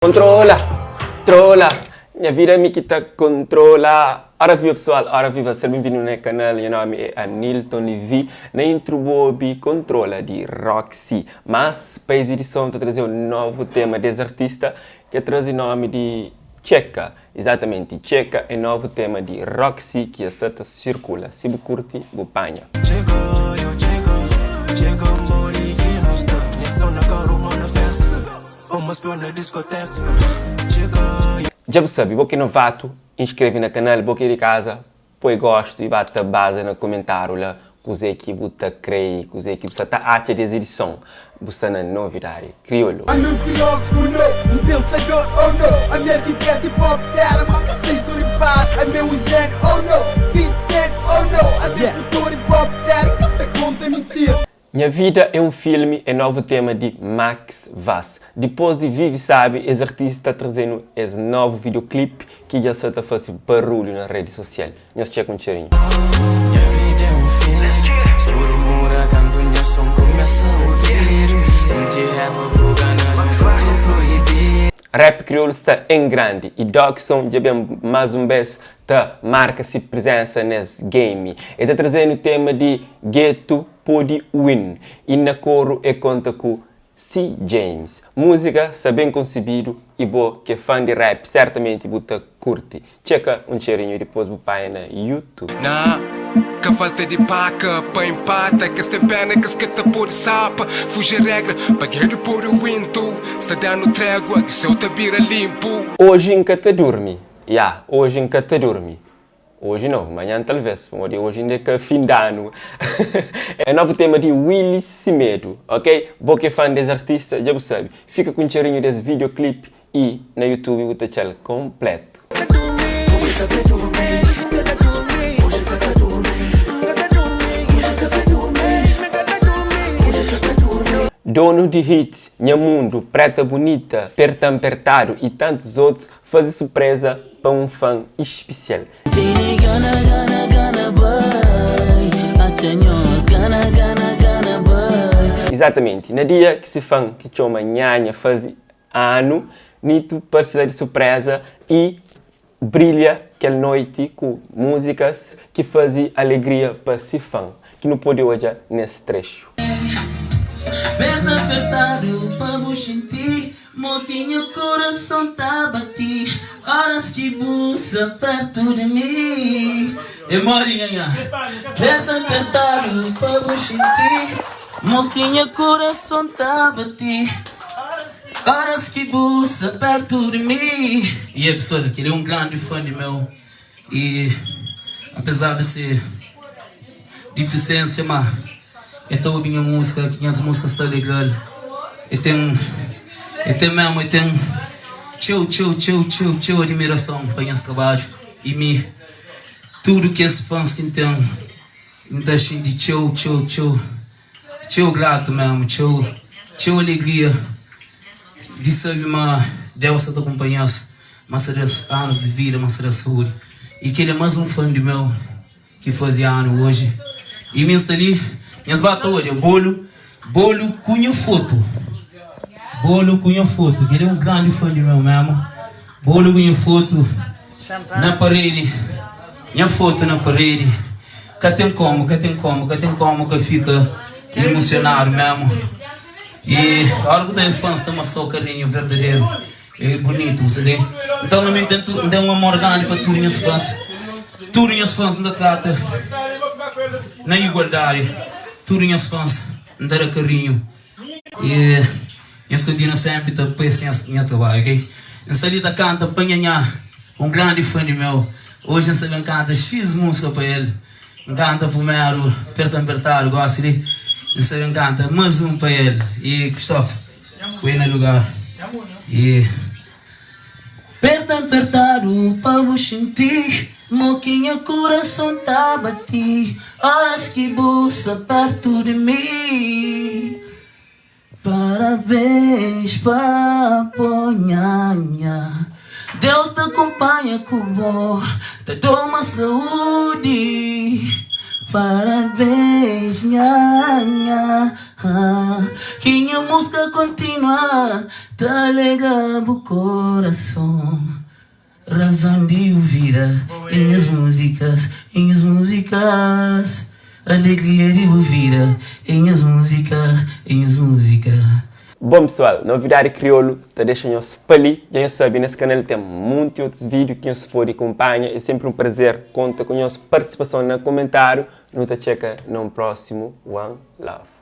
Kontrola, trola, nha vida mi ki ta kontrola Ora viva pessoal, ora viva, ser benvindu na kanal Nha nomi é Anilton Levy Na intro bu obi Kontrola di Roxy Mas pa es edison ta traze un novu tema des artista Ke traze nomi di Txeka Exatamenti, Txeka é novu tema di Roxy ki ja sa ta sirkula Si bu kurti, bu panha. Txeka, yo txeka, txeka modi ki nu sta Nha slow na karu mo na festa Dja bu sabe, bo ki é novatu, inskreve na kanal, bo ki é di kaza, poi gostu i ba ta baza na kumentáriu la kuzê ki bu ta krê i kuzê ki bu sta ta atxa di es edison. Bu sta na Novidadi Kriolu. Ami um filósofo no, um pensador oh no Ami arquiteto hip hop terra ma ka sei suripar Ami é um gênio oh no, 50 cent oh no Ami é futuro hip hop terra ka sa conta mentira. Nha vida é um filme é novu tema di Max Vaz. Dipôs di Vive Sabi, es artista ta traze-nu es novu videoclip ki dja sa ta fase barulhu na redi sosial. Nhos txeka un txerinhu. Nha vida é um filme Skuru mura kantu nha son kumesa obidu Un ti Eva ku gana di un frutu proibidu. Rap kriolu sta en grandi y Dogson dja ben más un bes ta marka si prizensa nes game. E ta traze-nu tema di Getu Podi Win y na koru e konta ku C James. Múzika sta ben konsebidu y bo ke fan di rap sertamenti bu ta kurti. Txeka un txerinhu dipôs bu panha na YouTube. Na ka falta di paka pa empata Kes ten pena kes ka ta pode sapa Fuji regra pa geri pode win Tu sta danu tregua ki seu ta bira limpu. Oji N ka ta durmi, ya, oji N ka ta durmi. Oji nau, manhan talvês, pamodi oji inda é ka fin di anu. É novu tema di Willy Semedo, ok? Bo ki é fan des artista, dja bu sabe. Fika ku un txerinhu des videoclip y na YouTube bu ta atxa-l konpletu. Donu di hits Nha Mundu, Preta Bunita, Pertan Pertadu y tantus otus Faze surpresa pa un fan ispisial. Tene gana gana gana bai Atxa nhos gana gana gana bai. Izatamenti, na dia ki se fan ki txoma Nhanha faze anu, Nito parse la di surpresa y brilha kel noiti ku muzikas ki faze alegria pa se fan, ki nu pode odja nes trexu. Perta pertadu pa bu xinti Mo ki nha kurason ta bati Oras ki bu sta pertu di mi É modi nha nha Perta pertadu pa bu xinti Mo ki nha kurason ta bati Oras ki bu sta pertu di mi E aí pessoal, kel é un grandi fã di meu E apesar di se difisiênsia ma E ta obi nha múzika, ki nhas múzikas ta alegra-l. E ten, e ten mésmu, e ten txeu, txeu, txeu, txeu, txeu admirason pa nhas trabadju. I mi, tudu kes fans ki N ten, N ta xinti txeu, txeu, txeu, txeu gratu mésmu, txeu, txeu alegria di sabe ma Deus sa ta kunpanha-s, ma sa da-s anus di vida, ma sa da-s saúdi. I kel é más un fan di meu. Ki fazi anu oji i mi sta li nhos ba ta odja bolu bolu ku nha fotu bolu ku nha fotu kel é un grandi fan di meu memu bolu ku nha fotu na paredi nha fotu na paredi ka ten komu ka ten komu ka ten komu ka fika imusionadu memu i ora ku ta ben fans ta mostra-u karinhu verdaderu. É bunitu, bu sabe? Nton, ami N ten tu, N ten un amor grandi pa tudu nhas fãs. Tudu nhas fãs N ta trata na igualdadi. Tudu nhas fãs N ta da karinhu. I nhos kontinua sénpri ta apresia nhas, nha trabadju, ok? N sta li ta kanta pa Nhanhá, un grandi fã di meu. Oji N sta ben kanta X múzika pa el. N kanta primeru Perta-m Pertadu, gósi li N sta ben kanta más un pa el. I Christopher. Poi na lugar e Perta pertadu pa bu xinti Mo ki nha kurason ta bati Oras ki bu sta pertu di mi Parabéns pa bo nhanha Deus ta kunpanha ku bo Ta doma saúdi Parabéns nhanha. Ki nha múzika kontinua ta alegra bu korason. Razon di bu vida é nhas múzikas, é nhas múzikas. Alegria di bu vida é nhas múzika, é nhas múzika. Bom pessoal, novidadi kriolu ta dexa nhos pa li. Dja nhos sabe, nes kanal ten munti otus vídeo ki nhos pode kunpanha. É senpri un prazer konta ku nhos partisipason na komentáriu. Nu ta txeka na un prósimu. One love.